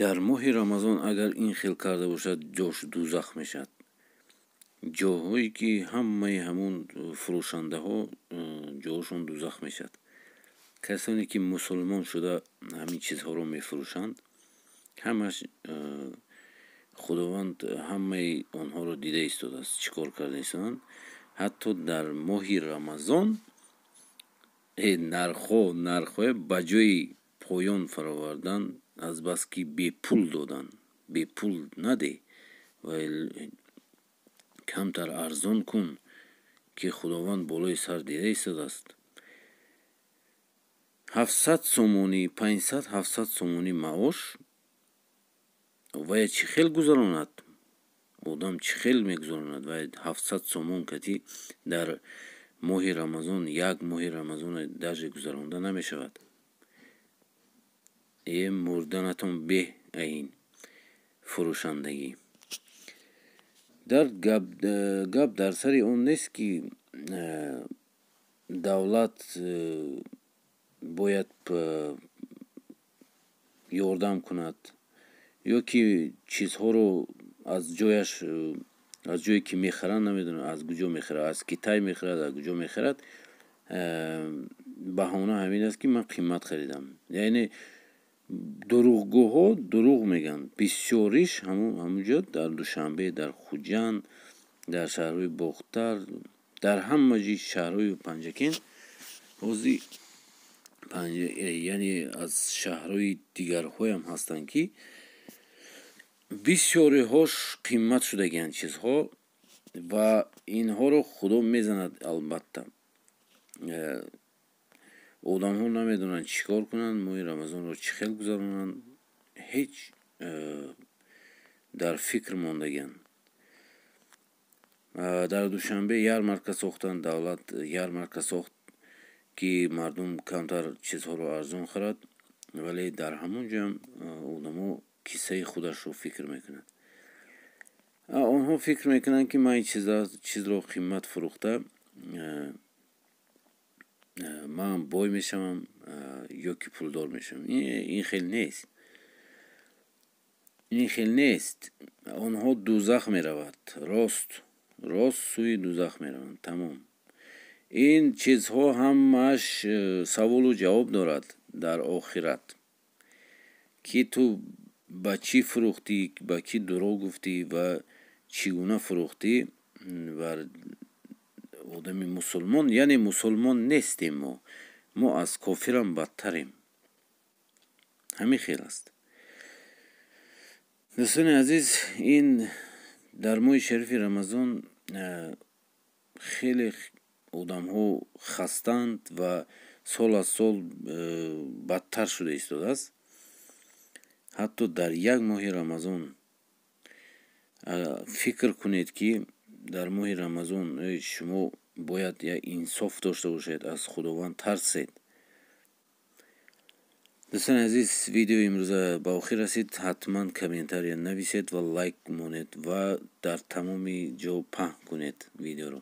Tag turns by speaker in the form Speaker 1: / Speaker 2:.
Speaker 1: Дар моҳи Рамазон агар ин хел карда бошад, ҷош дӯзах мешавад. Ҷоҳое ки ҳамаи ҳамун фурӯшандаҳо ҷоҳошон дӯзах мешавад. Касоне ки мусулмон шуда ҳамин чизҳоро мефурӯшанд, ҳамаш Худованд ҳамаи онҳоро дида истодааст, чӣ кор карда истоданд. Ҳатто дар моҳи Рамазон нархҳое ба ҷои поён фаровардан, азбаски бепул додан, бепул наде ва камтар арзон кун, ки Худованд болои сар дида истодааст. 700 сомонӣ, 500, 700 сомонӣ маош вая чӣ хел гузаронад? Одам чӣ хел мегузаронад? Вай 700 сомон кати дар моҳи Рамазон, як моҳи Рамазона даже гузаронда намешавад. Е, мурданатон беҳ аин фурӯшандагӣ. Дар гап дар сари он нест, ки давлат бояд ёрдам кунад ё ки чизҳоро аз ҷояш, аз ҷое ки мехаранд, намедонам, аз куҷо мехарад, аз Китай мехарад, аз куҷо мехарад. Баҳона ҳамин аст, ки ман қимат харидам. Яъне дурӯғгӯҳо дурӯғ мегӯянд. Бисёриш ҳамун ҷо, дар Душанбе, дар Хуҷанд, дар шаҳрҳои Бохтар, дар ҳама ҷи шаҳрҳои Панҷакент ҳозир, яъне аз шаҳрҳои дигарҳоям ҳастанд, ки бисёриҳош қимат шудагианд чизҳо, ва инҳоро Худо мезанад. Албатта, одамҳо намедонанд, чӣ кор кунанд, моҳи Рамазонро чӣ хел гузаронанд, ҳеҷ дар фикр мондагианд. Дар Душанбе ярмарка сохтанд, давлат ярмарка сохт, ки мардум камтар чизҳоро арзон харад, вале дар ҳамон ҷоям одамо киссаи худашро фикр мекунад. Онҳо фикр мекунанд, ки ман ин чизро қимат фурӯхта, ман бой мешавам ё ки пулдор мешавам. Ин хел нест, ин хел нест. Онҳо дӯзах меравад, рост рост сӯи дӯзах мераванд, тамом. Ин чизҳо ҳамааш саволу ҷавоб дорад дар охират, ки ту ба чӣ фурӯхтӣ, ба кӣ дурӯғ гуфтӣ ва чӣ гуна фурӯхтӣ. Бар одами мусулмон, яъне мусулмон нестем мо, мо аз кофирам бадтарем. Ҳамин хел аст, дӯстони азиз. Ин дар моҳи шарифи Рамазон хеле одамҳо хастанд ва сол аз сол бадтар шуда истодааст. Ҳатто дар як моҳи Рамазон фикр кунед, ки дар моҳи Рамазон шумо бояд як инсоф дошта бошед, аз Худованд тарсед. Дӯстони азиз, видеои имрӯза ба охир расид. Ҳатман комментария нависед ва лайк монед ва дар тамоми ҷо паҳн кунед видеоро.